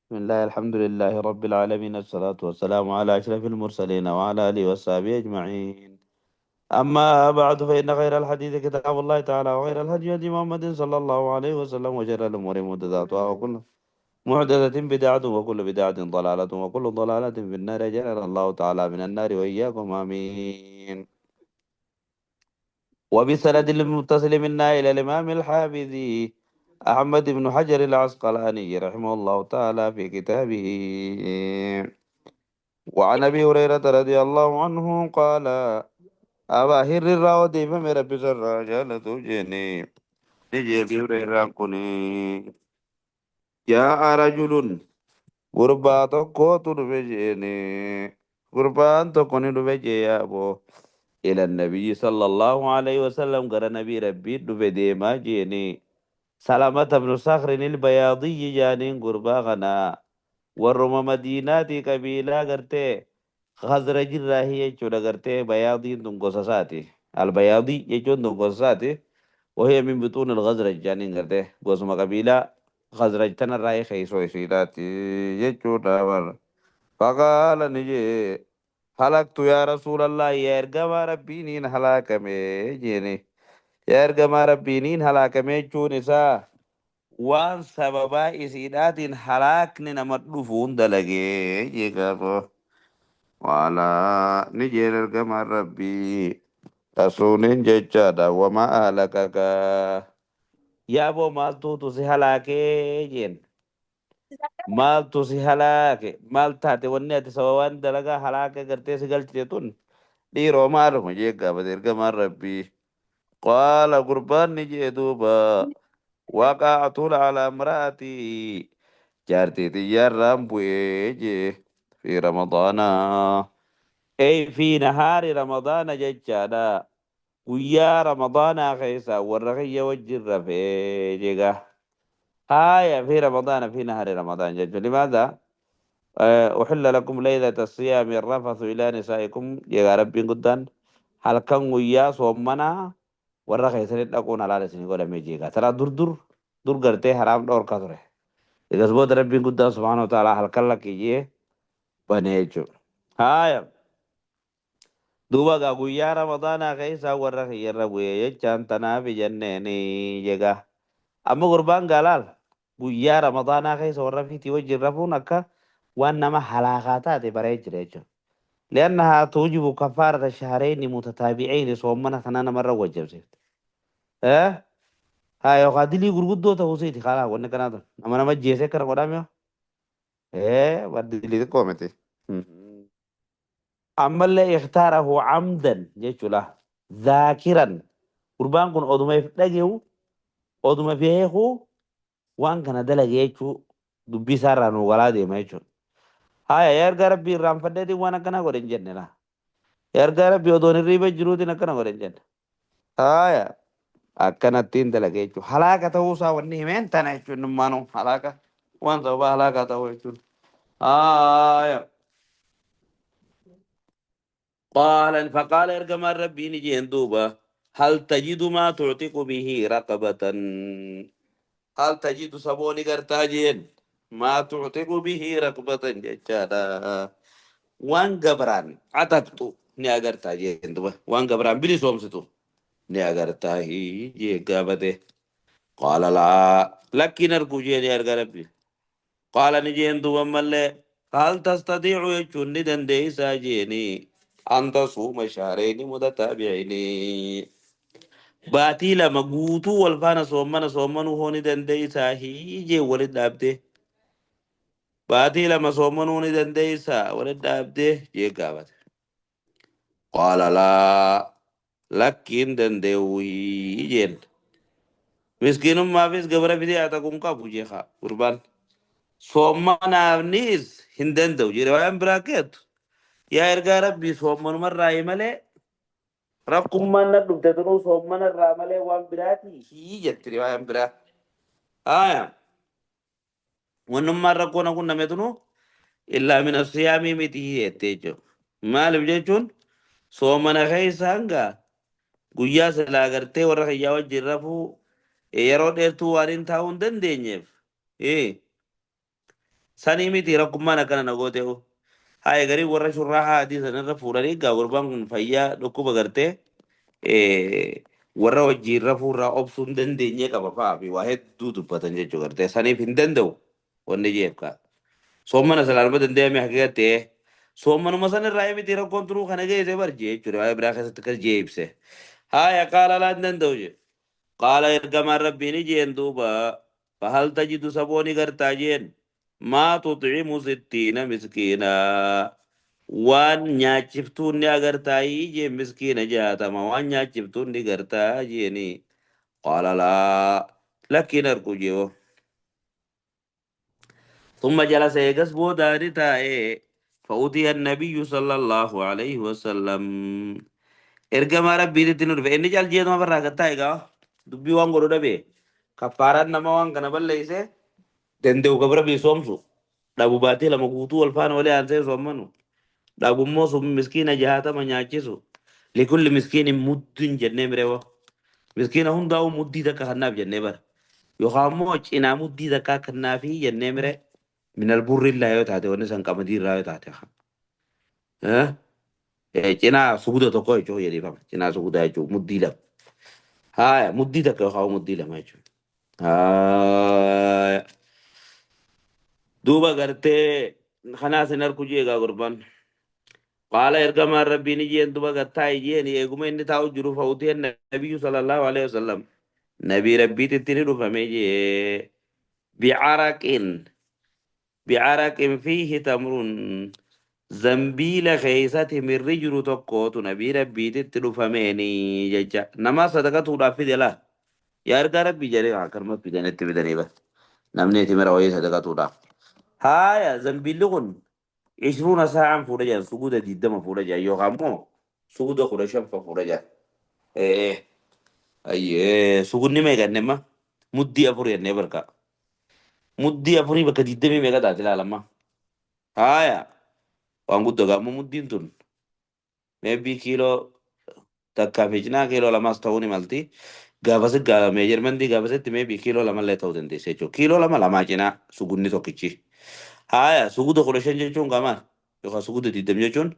بسم الله، الحمد لله رب العالمين، الصلاة والسلام على أشرف المرسلين وعلى آله وصحبه أجمعين. أما بعد، فإن خير الحديث كتاب الله تعالى، وخير الهدي هدي محمد صلى الله عليه وسلم، وشر الأمور محدثاتها، وكل محدثة بدعة، وكل بدعة ضلالة، وكل ضلالة في النار. جعل الله تعالى من النار وإياكم، آمين. وبسند المتصل منا إلى الإمام الحافظ أحمد بن حجر العسقلاني رحمه الله تعالى في كتابه. وعن أبي هريرة رضي الله عنه قال: أبا هر الراودي فمن ربي سر جالة جني نجي أبي هريرة كني جاء رجل gurbaa tokkotu dhufe jeeni, gurbaan tokko ni dhufe jee yaabo ila nabiyyi sallallahu alayhi wasallam, gara nabii rabbii dhufe deemaa jeeni. Salamata bnu Sakrin ilbayaadiyyi jaaniin. Gurbaa kana warruma Madiinaati, qabiilaa gartee Khazrajirraahi jechuudha. Gartee bayaadiin tun gosa isaati, albayaadii jechuun tun gosa isaati. وهي من بطون الخزرج jaaniin. Gartee gosuma qabiilaa Khazraj tanarraa keeysoo isiidhaati jechuudha bar. فقال ni jee: هلكت يا رسول الله, yaa ergamaa rabbii, niin halaakame jeeni. Yaa ergamaa rabbii, niin halaakame jechuun isaa waan sababaa isiidhaatiin halaakni nama dhufuun dalagee jeeqaafo. قال ni jeen ergamaan rabbii rasuuliin jechaadha: وما أهلكك? Yaaboo, maaltuutu si halaakee jeen? Maaltu si halaake? Maal taate wanni ati sababaan dalagaa halaaka gartee si galchite tun, dhiiroo, maaluma jee gaafate ergamaan rabbii. قال gurbaan ni jee duuba: وقعت على امرأتي, jaartii xiyyaarraan bu'ee jee, في رمضان, أي في نهار رمضان jechaadha, guyyaa ramadaanaa keessa warra kiyya wajjin rafee jeega. Haya, في رمضان, في نهار رمضان jechuun. لماذا؟ أحل لكم ليلة الصيام الرفث إلى نسائكم jeega rabbiin guddaan. Halkan guyyaa soommanaa warra keessanitti dhaquun halaala isinii godhamee jeega. Tara dur dur dur gartee haraam dhoorkaa ture. Egas booda rabbiin guddaan سبحانه وتعالى halkan lakkiyyee banee jechuudha. Haya, duuba gaa guyyaa ramadaanaa keessaa warra kiyyarra bu'ee jechaan tanaaf jenneeni jeega. Amma gurbaan gaalaal guyyaa ramadaanaa keessa warra fiitii wajjin rafuun akka waan nama halaakaa taate baree jira jechuudha. لأنها توجب كفارة شهرين متتابعين, soomana kana namarra wajjabsiifte. Eh? Haa, yookaan dilii gurguddoo ta'uu isiiti kalaa wanni kanaa tun. Nama nama jeesee akkana godhame. Eh, dilii xiqqoo miti. Ammallee اختاره عمدا jechuudha. ذاكرا. Gurbaan kun oduma if dhage'u, oduma beeku waan kana dalage jechuu dubbii isaarraa nuu galaa deema jechuudha. Haya, yaa ergaa rabbii, irraanfadheetiin waan akkana godhe hin jenne laa. Yaa ergaa rabbii, odoon hirriiba jiruutiin akkana godhe hin jenne. Haya, akkanattiin dalage jechuudha. Halaaka ta'uusaa wanni himeen tana jechuun nummaanuu halaaka waan sababa halaakaa ta'uu jechuudha. Haya. قال فقال ergamaan rabbii ni jeen duuba: هل تجد ما تعتق به رقبة? هل تجد sabooni gartaa jeen, ما تعتق به رقبة jechaadha. Waan gabraan ataqtu ni agartaa jeen duuba, waan gabraan bilisoomsitu ni agartaa jee gaafate. قال لا, lakkiin arguu jeen yaa ergaa rabbii. قال ni jeen duuba ammallee: هل تستطيع jechuun ni dandeeysaa jeeni, أن تصوم شهرين متتابعين, baatii 2 guutuu wal faana soommana soommanuu hoo ni dandeeysaa jee? Walit dhaabdee baatii 2 soommanuu ni dandeeysaa walit dhaabdee jee gaafate. قال لا, lakkiin dandee'u jeen. Miskiinummaafis gabra fidee haa ta'uun qabu jee gurbaan. Soommanaafnis hin danda'u jedhe. Waan biraa keetu, yaa ergaa rabbii, soommanumarraa malee rakkummaan na dhufte tunuu soommanarraa malee waan biraati hii jetti riwaayaan biraa. Aya, wannummaan rakkoo na qunname tunuu إلا من الصيام miti jettee jechuudha. Maaliif jechuun soomana keessa hanga guyyaa silaa gartee warra kiyyaa wajjin rafuu yeroo dheertuu waan hin taa'uu hin dandeenyeef. Sanii miti rakkummaan akkana na goote'u. Haaya garii warra shurraa adii sanarra fuudhanii gaa gurbaan kun fayyaa dhukkuba gartee warra wajjiin rafuurraa obsuu hin dandeenye qaba fa'aa fi waa hedduu dubbatan jechuu gartee saniif hin danda'u wanni jeef kaa. Soommana salaanuma danda'ame haqiiqatti soommanuma sanirraa miti rakkoon turuu kana geesse bar jee jechuudha waa'ee biraa keessatti akkas jee ibse. Haaya qaala laa hin danda'u jee. Qaala ergamaan rabbii ni jeen duuba fahal tajidu sabooni gartaa jeen maa tutcimu sittiina miskiinaa waan nyaachiftuun ni agartaayii jeen miskiina 60 waan nyaachiftuun ni gartaa jeeni. Qaala laa lakkiin argu jeewo. ثم جلس eegas boodaa ni taa'e فأتي النبي صلى الله عليه وسلم ergamaa rabbiititti nu dhufe inni cal jeetuma barraa gattaa egaa dubbii waan godhu dhabe kaffaaraan nama waan kana balleeyse danda'u gabra bisoomsu dhabu baatee lama guutuu wal faana walii aansee soommanu dhabummoo sun miskiina 60 nyaachisu likulli miskiinin mudduun jennee mireewwa miskiina hundaa'uu muddii takka kannaaf jennee bara yookaan immoo cinaa muddii takkaa kannaafii jennee mire minal burri illaa yoo taate wanni san qamadii irraa yoo taate cinaa suguda tokko jechuun jedhifama cinaa sugudaa jechuun muddii lama haaya muddii takka yookaan muddii lama jechuudha haaya duuba gartee kanaas hin arku jeegaa gurbaan qaala ergamaan rabbiin ijeen duba gattaa ijeen eeguma inni taa'u jiru fa'uutii nabiyyu sallallahu alaihi wasallam nabii rabbiititti ni dhufame jee bicaraqin bicaraqin fiihi tamrun zambiila keeysatti mirri jiru tokkootu nabii rabbiititti dhufameeni jecha nama sadaqatuudhaaf fide laa yaa ergaa rabbii jedhee akkanuma fidanitti fidanii bas namni timira wayii sadaqatuudhaaf haaya zambiilli kun 20 saa'an fuudha jedhan suguda 20 fuudha jedhan yookaan immoo suguda 15 fa fuudha jedhan ayyee sugunni meeqa jenne amma muddii afur jennee barka muddii afurii bakka 20 meeqa taate ilaalamma haaya waan guddoo gaammoo muddiin tun maybe kiiloo takkaa fi cinaa kiiloo lamaas ta'uu ni malti. Gaafasi meejarmentii gaafasitti maybe kiiloo lamallee ta'uu dandeessa jechuudha. Kiiloo lama lamaa cinaa sugunni tokkichi. Haaya suguda 15 jechuun qaama yookaan suguda 20 jechuun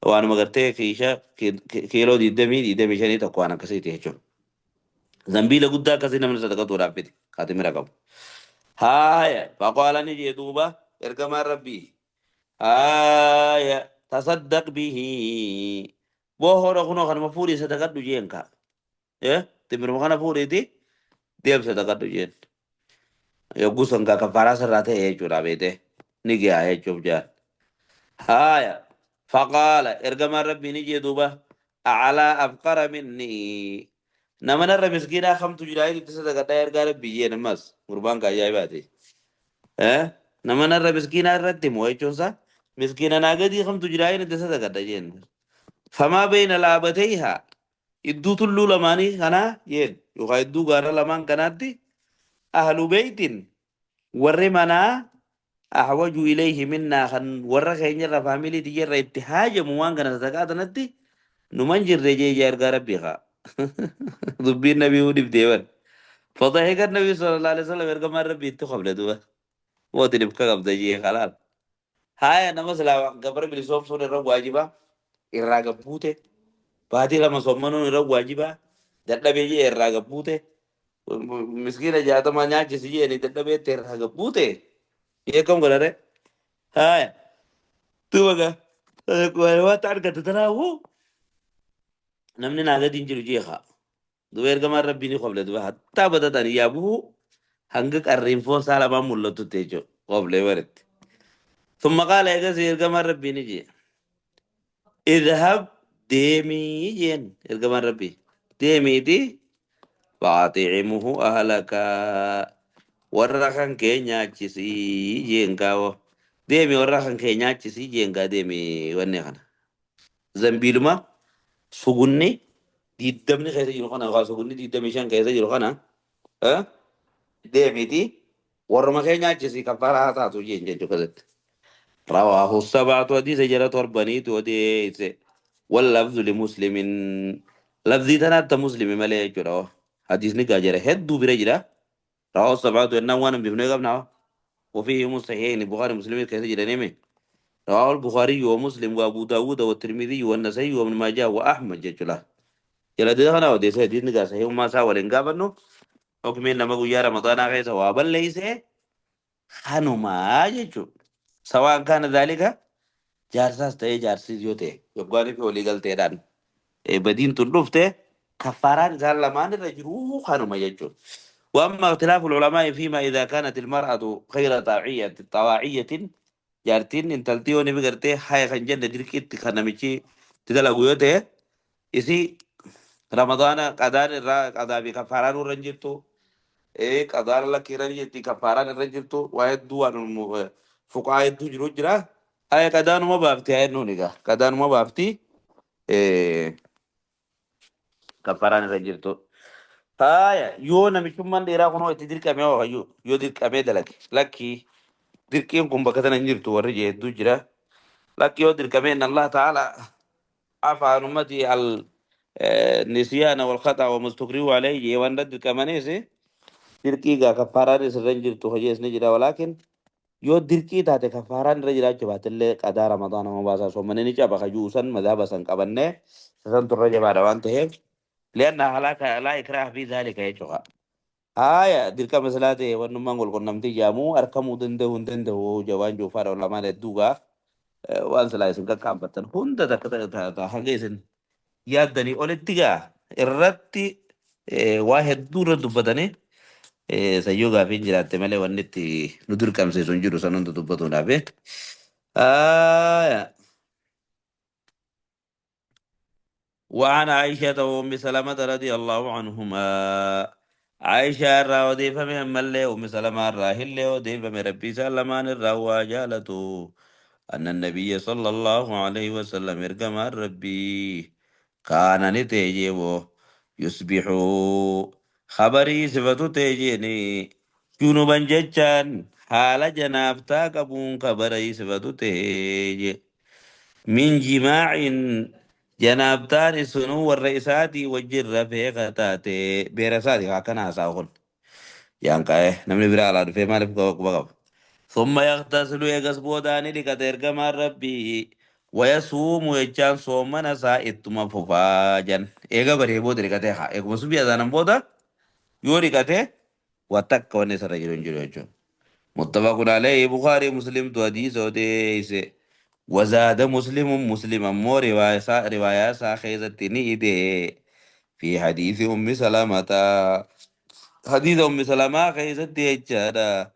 waanuma gartee kiisha kiiloo 20 25 tokko waan akkasiiti jechuudha. Zambiila guddaa akkasii namni sadaqatuudhaaf fide kaatimira qabu. Haaya faqaala ni jee duuba ergamaan rabbii. Haaya tasaddaq bihi boo hoodha kunoo kanuma fuudhii sadaqadhu jeen kaa. Timiruma kana fuudhiiti deem sadaqadhu jeen. Yogguu san kaa kaffaaraa sirraa ta'e jechuudha beete ni gahaa jechuuf jaan. Haaya faqaala ergamaan rabbii ni jee duuba acalaa afqara minni nama narra miskiinaa kamtu jira itti sadaqadhaa ergaa rabbii jeen ammas gurbaan ka ajaa'ibaati. Nama narra miskiinaa irratti moo jechuun isaa miskiina naa gadii kamtu jira itti sadaqadha jeen. Famaa beeyna laabatayhaa idduu tulluu lamaanii kanaa jeen yookaan idduu gaara lamaan kanaatti ahlu beeytin warri manaa ahwaju ilayhi minnaa kan warra keenyarra faamilii tiyyarra itti haajamu waan kana sadaqaa tanatti numan jirre jee ija ergaa rabbii kaa dubbiin nabii huu dhibdee bar fadahika nabii sallallahu alaihi wasallam ergamaan rabbii itti qoble duba mooti dhibka qabda jee kalaal haaya nama silaa gabra bilisoomsuun irra waajiba irraa gabbuute baatii lama sommanuun irra waajiba dadhabee jee irraa gabbuute miskiina 60 nyaachisi jeeni dadhabeetti irraa gabbuute beekam godhare haaya duuba gaa waan argatte tanaafuu namni naa gadi hin jiru jeeqa duuba ergamaan rabbii ni qoble duuba hattaa badatan yaabuu hanga qarriinfoon isaa lamaan mul'atutti jechuudha qoblee baritti. ثم قال eegas ergamaan rabbii ni jee idhab deemii jeen ergamaan rabbii deemiiti faaximuhu ahlaka warra kan kee nyaachisii jeen kaawo deemi warra kan kee nyaachisii jeen kaa deemi wanni kana zambiiluma sugunni 20 keessa jiru kana yookaan sugunni 25 keessa jiru kana deemiti warruma kee nyaachisii kaffaaraa haa taatu jeen jechuu keessatti. رواه السبعة حديث جرى تربانيت وديس واللفظ لمسلم لفظي تنات مسلم مالي جرى حديث نكا جرى هدو برجرة رواه السبعة إنه وانا بفنه قبنا وفيهم الصحيحين البخاري ومسلم كيف جرانيمي رواه البخاري ومسلم وابو داود والترمذي والنسائي وابن ماجه واحمد جلا جلا دي انا ودي سيدي نغا صحيح ما سا ولين غابنو حكمين نما غيا رمضان غيث وابل ليس خنما جچو سواء كان ذلك جارساس تي جارسيس يوتي يغواني في ولي غلطه badiin tun dhufte كفاران isaan lamaan irra jiru kanuma jechuudha. وأما اختلاف العلماء فيما إذا كانت المرأة غير طاعية طواعية جارتين انتلتيو نبي قرتي هاي خنجن دركت خنمشي تدلقوا يوتي إسي رمضان قدان الرا قضاء بكفاران ورنجرتو إيه قضاء لك رنجرتي كفاران رنجرتو ويدو عن فقهاء يدو جرو جرا هاي قدان ما بافتي هاي نونيغا قدان ما بافتي إيه كفاران رنجرتو haya yoo namichummaan dheeraa kunoo itti dirqame hoo hayyuu yoo dirqamee dalage lakki dirqiin kun bakka tana hin jirtu warri jee hedduu jira lakki yoo dirqamee inna Allah ta'ala afa an ummati al nisyaana wal khata wa mustukrihu alayhi jee waan dirqamanis dirqii gaa kafaaraan isirra hin jirtu hojees ni jira walaakin yoo dirqii taate kafaaraan irra jiraachuu baatellee qadaa ramadaana ma baasaa soommanni ni caba kayyuu san madhaba san qabannee san turra jabaadha waan ta'eef lianna halaka laa ikraha fi zaalika jechuudha. Haya, dirqama silaa ta'e wannummaan walqunnamtii jedhamu argamuu danda'u hin danda'u jawaan juufaadha lamaan hedduugaa waan silaa isin qaqqaabbattan hunda takka takka hanga isin yaaddanii olitti gaa irratti waa hedduu irra dubbatanii sayyoo gaafiin jiraatte malee wanni itti nu dirqamsiisu hin jiru san hunda dubbatuudhaaf. Haya. وعن عائشة وأم سلمة رضي الله عنهما عائشة الراودي فمن ملي أم سلمة الراهل ودي فمن ربي سلمان الروا جالته أن النبي صلى الله عليه وسلم ارقم ربي كان نتيجيبه يصبح خبري صفة تيجيني جنوبا ججان حال جنابتا قبون خبري صفة تيجي من جماع جنابتان سنو والرئيساتي وجر فيقتاتي بيرساتي هكذا ساقول يانكاي نمني برا على في مالك بقى ثم يغتسل يغسبو داني لكتير كما ربي ويصوم يجان صومنا سا اتما ففاجا ايغا بري بود لكتي ها ايغا مسبيا دانم بودا يوري كتي وتك وني سرجلون جلو متفق عليه بخاري مسلم تو حديث وديس وزاد مسلم مسلم مو رواية سا رواية سا خيزتني إدي في حديث أم سلمة حديث أم سلمة خيزتي إجادا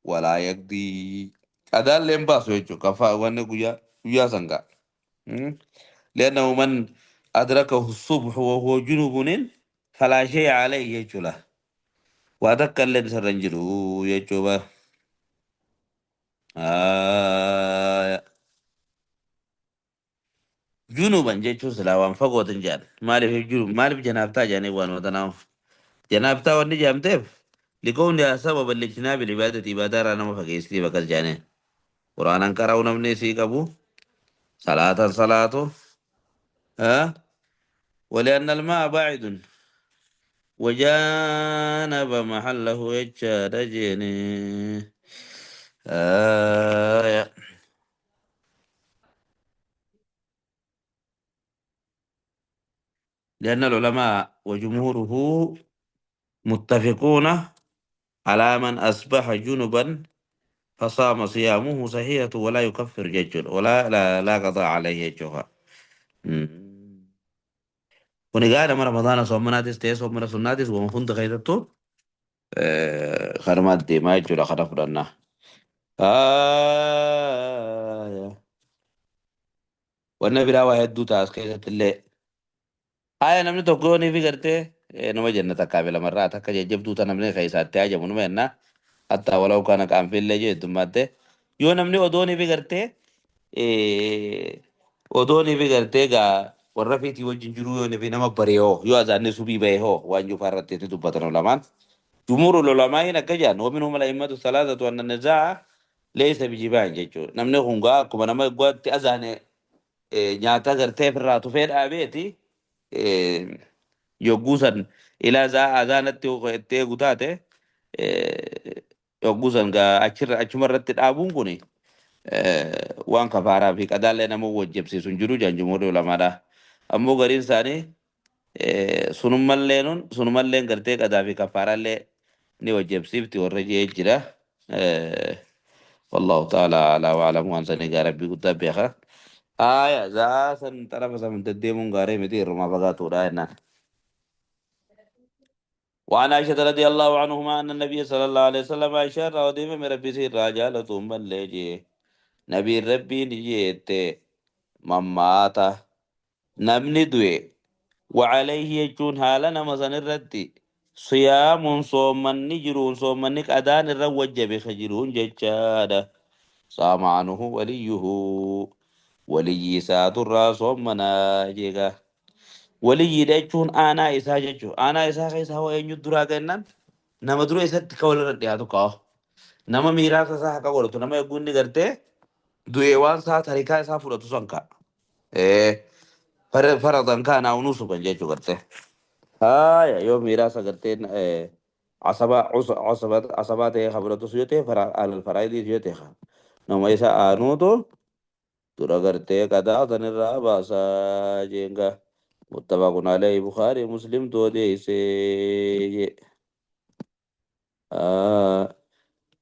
ولا يقضي هذا اللي ينباسو يجو كفا وانا قويا قويا سنغا لأنه من أدركه الصبح وهو جنوب فلا شيء عليه يجو وأدك اللي سرنجلو يجو junuban jechuun silaa waan fagootin jedhan maaliif junub maaliif janaabtaa jedhanii waan watanaaf janaabtaa wanni jedhamteef likoonni sababa lijtinaabi ibaadati ibaadaa irraa nama fageessitii bakkas jedhanii quraanan qara'u namni isii qabu salaatan salaatu ولأن الماء باعد وجانب محله يجار جيني لأن العلماء وجمهوره متفقون على من أصبح جنبا فصام صيامه صحيحة ولا يكفر ججل ولا لا, لا قضاء عليه جوها. ونقال ما رمضان صومناتس تي صومنا سناتس ومن كنت خيرته خرمات دي ما يجوا خرف لنا والنبي لا واحد دو تاس كيسة اللي آية نمني تقولني في قرتي نما جنة قابل مرات هكا جبدو تنمني خيسات تاجا منو منا حتى ولو كان كان في اللي جد ماته يو نمني ودوني في قرتي odoon ifi gartee gaa warra feetii wajjin jiruu yoo ifi nama baree hoo yoo azaanni subii bahee hoo waan jiru irratti itti dubbatan ulamaan. Jumhuur ulamaa akka jedhan ومنهم الأئمة الثلاثة أن النزاع ليس بجبان jechuudha. Namni kun gaa akkuma nama gwaatti azaane nyaata gartee ofirraa tufee dhaabeeti yogguu san ilaa azaanatti itti eegu taate Yogguu san gaa achirra achuma irratti dhaabuun kun waan kafaaraa fi qadaallee nama wajjabsiisu hin jiru jaanjimoota ulamaadha. Ammoo gariin isaanii sunumalleen gartee qadaa fi kafaaraallee ni wajjabsiifti warra jee jira. Wallahu ta'ala alaa wa alamu waan sanii gaa rabbii guddaa beeka. Aya zaa san xarafa san deddeemuun gaarii miti irrumaa fagaatuudha jennaan. وعن عائشة رضي الله عنهما أن النبي صلى الله عليه وسلم عائشة رضي من ربي سير رجالة ملجي نبي ربي نجيت مماتا نمني دوي وعليه يجون حالا نمزن الردي صيام صومن نجرون صومن أدان الروج بخجرون ججادا صام عنه وليه ولي سات الراس صومنا جيغا ولي jechuun aanaa isaa jechuudha. Aanaa isaa keessa hoo eenyu duraa kennan nama dura isatti ka walirra dhiyaatu kaa'u. Nama miiraasa isaa haqa godhatu nama eeguu inni gartee du'ee waan isaa tarikaa isaa fudhatu san ka'a. Faradan kaanaa unusuban jechuu gartee. Haaya yoo miiraasa gartee asabaa ta'ee ka fudhatu yoo ta'e alal faraayidii yoo ta'e nama isa aanuutu dura gartee qadaa sanirraa baasaa jeenga. متفق عليه بخاري مسلم توديسي.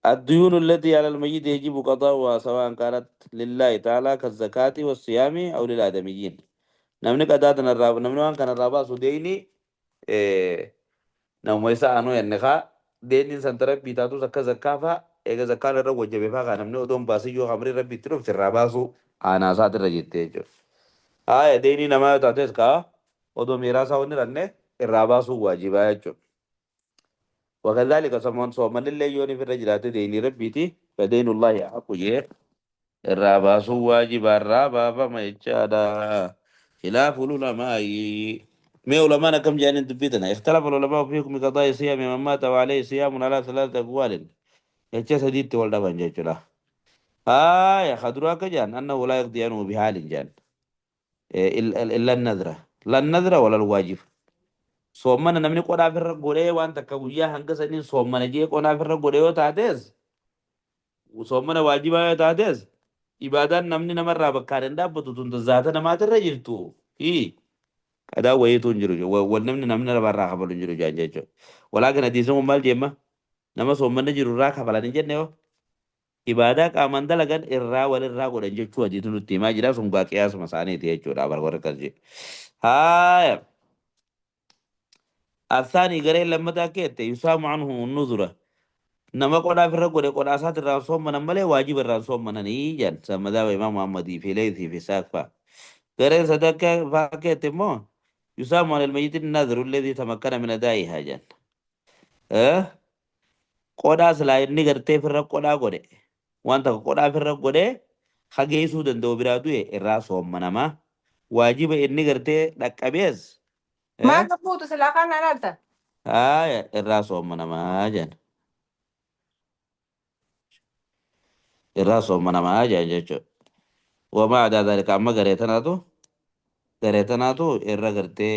الديون التي على الميت يجب قضاؤها سواء كانت لله تعالى كالزكاة والصيام أو للآدميين. نمني قضاءنا الراب نمني وان كان الرابع سديني نمو يسا أنو ينخا ديني سنترك بيتاتو زكاة زكاة فا إيغا زكاة لرب وجبه فا كان نمني أدوم باسي جو خمري ربي تروف الرابع أنا ساتر رجيتي. آية ديني نما تاتيس كا odoo miiraasaa wanni ranne irraa baasuu waajibaa jechuudha. وكذلك سمون صومن اللي يوني في الرجلات ديني ربيتي فدين الله حق جيه irraa baasuu waajibaa irraa baafama jechaadha. خلاف العلماء ما علماء كم جانين دبيتنا اختلف العلماء في حكم قضاء صيام من مات وعليه صيام على ثلاثة أقوال jecha sadiitti wal dhaban jechuudha. آية خدروا كجان أنه لا يقضي عنه بحال جان إلا النذرة لا النذرة ولا الواجب. Soomana namni qodhaa ofirra godhee waan takka guyyaa hanga saniin soomana jee qodhaa ofirra godhee yoo taates soomana waajibaa yoo taates ibaadaan namni namarraa bakkaan hin dhaabbatu tun zaata namaatirra jirtu. Qadaa wayiitu hin jiru wal namni namarraa kafalu hin jiru jaan jechuudha. Walaakin hadiisni kun maal jeemma nama soomanni jiru irraa kafalan hin jenne yoo ibaadaa qaamaan dalagan irraa walirraa godhan jechuu hadiisni nutti himaa jira sun gaa qiyaasuma isaaniiti jechuudha barbaada akkas jedhe. Haaya. الثاني قرين لما تاكيت يسام عنه النذرة نما قدا في الرقود قدا سات الرسوم من ملي واجب الرسوم من نيجان سمدا إمام محمد في ليثي في ساقفة قرين صدق فاكيت مو يسام عن الميت النذر الذي تمكن من أدائها جان أه قدا سلا إني قرتي في الرقود قدا وانت قدا في الرقود خجيسو دندو برادوي الرسوم من ما واجب إني قرتي لك ما تفوت سلا كان لالتا. آية الرسوم من ما جان الرسوم من ما جان جچو وما عدا ذلك أما قريتناتو إرى قرتي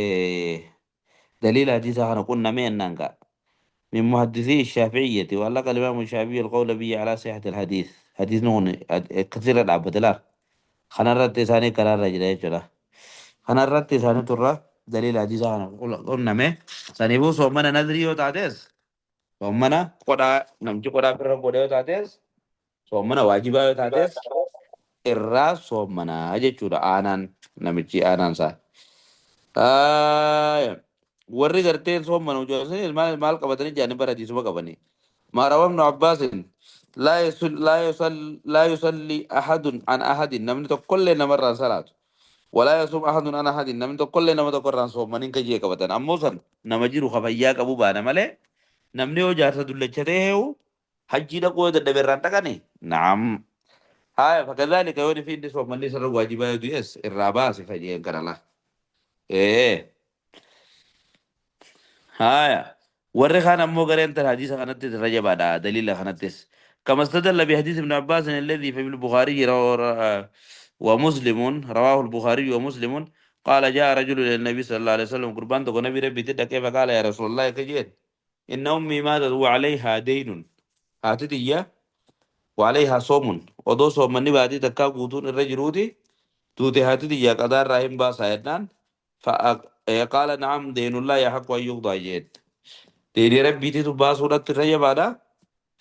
دليل حديث أنا قلنا مين نانكا من محدثي الشافعية وعلق الإمام الشافعي القول به على صحة الحديث حديث نون كثير العبد لا خنرت ثاني قرار رجل جلا خنرت ثاني ترى دليل حديث أنا قلنا ما ثاني بو صومنا نذري وتعدس صومنا قدا نمشي قدا في الرب قدا وتعدس صومنا واجبا وتعدس irraa soomanaa jechuudha aanaan namichi aanaan isaa. Warri garteen soomana ijoolleen maal maal qabatanii jaanii bara hadiisuma qabanii. ما روى ابن عباس لا يصل لا يصل لا يصلي أحد عن أحد نمن كل نمر صلاة ولا يصوم أحد عن أحد نمن كل نمر قران صوم من كجيه قبتن أموسن نمجيرو خفيا أبو بانا مله نمني هو جارس دلچته هو حجي دقو دبران تكني نعم هاي فكذلك يوني في النسوة من ليس الواجب يس الرابع سفجين كرلا إيه هاي ورّي خان أمو قرين تر حديث خانت رجب على دليل خانتس كما استدل بحديث ابن عباس الذي في البخاري رواه ومسلم رواه البخاري ومسلم قال جاء رجل إلى النبي صلى الله عليه وسلم قربان تقول نبي ربي تدك كيف قال يا رسول الله كجيت إن أمي ماتت وعليها دين Haati tiyya وعليها صوم odoo soomanni baatii takkaa guutuun irra jiruuti duute haati tiyya qadaa irraa hin baasaa jennaan قال نعم دين الله أحق أن يقضى jeen deebii rabbiititu baasuudhatti irra jabaadha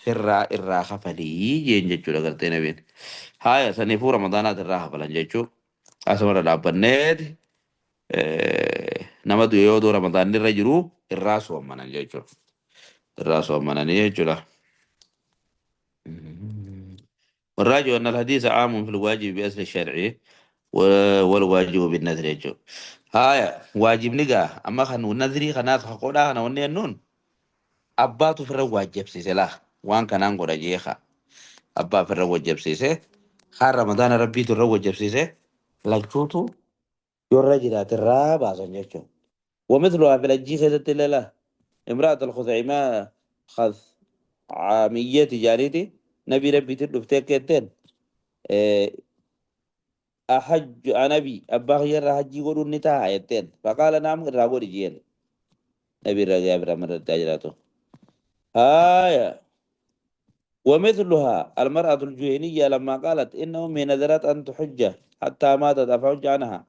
firraa irraa kafalii jeen jechuudha gartee nabiin haaya saniifuu ramadaanaat irraa kafalan jechuu asumarra dhaabbanneeti nama du'e yoo ramadaanni irra jiru irraa soommanan jechuudha irraa soommananii jechuudha. والراجع أن الحديث عام في الواجب بأصل الشرعي والواجب بالنذر يجو هايا واجب نقا أما خنو نذري خنات خقودا خنا وني النون أباتو في الواجب سيسلا وان كان أنقر جيخا أبا في الواجب سيسي خار رمضان ربي تو سيسي لكتوتو يورجلات الرابع سنجو ومثلها في الجيخة لا امرأة الخزيمة خذ عامية تجاريتي نبي ربي تلفتك كتن أحج أنا أبا غير حجي قولوا نتا يتين فقال نعم راغو رجيل نبي رجع برمر التاجراته آية ومثلها المرأة الجهنية لما قالت إن أمي نذرت أن تحج حتى ماتت أفحج عنها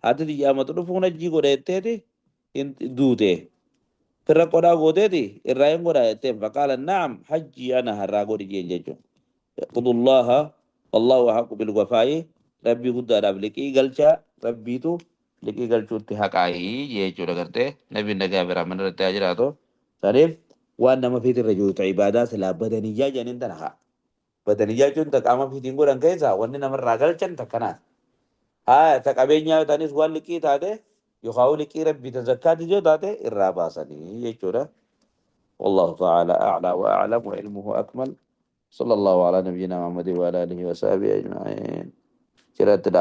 هذه يا مطلوب نجي قولتي دوتي فرقنا قولتي الرايم قولتي فقال نعم حجي أنا هراغو رجيل جيجو قضوا الله والله أحق بالوفاء ربي قد لقي قلشا ربي تو لقي قلشو اتحقاي يجو لغرته نبي نجا برامن رتاجراتو سريف وأن ما في الرجوع عبادات لا بدنية جنين تنها بدنية جن تقام في دين قران كيسا وأن نمر راقل تكنا ها تقبينيا تانيس وان لقي تاته يخاو لقي ربي تزكاة جو تاته الراباسني يجو والله تعالى أعلى وأعلم وعلمه أكمل صلى الله على نبينا محمد وعلى آله وصحبه أجمعين.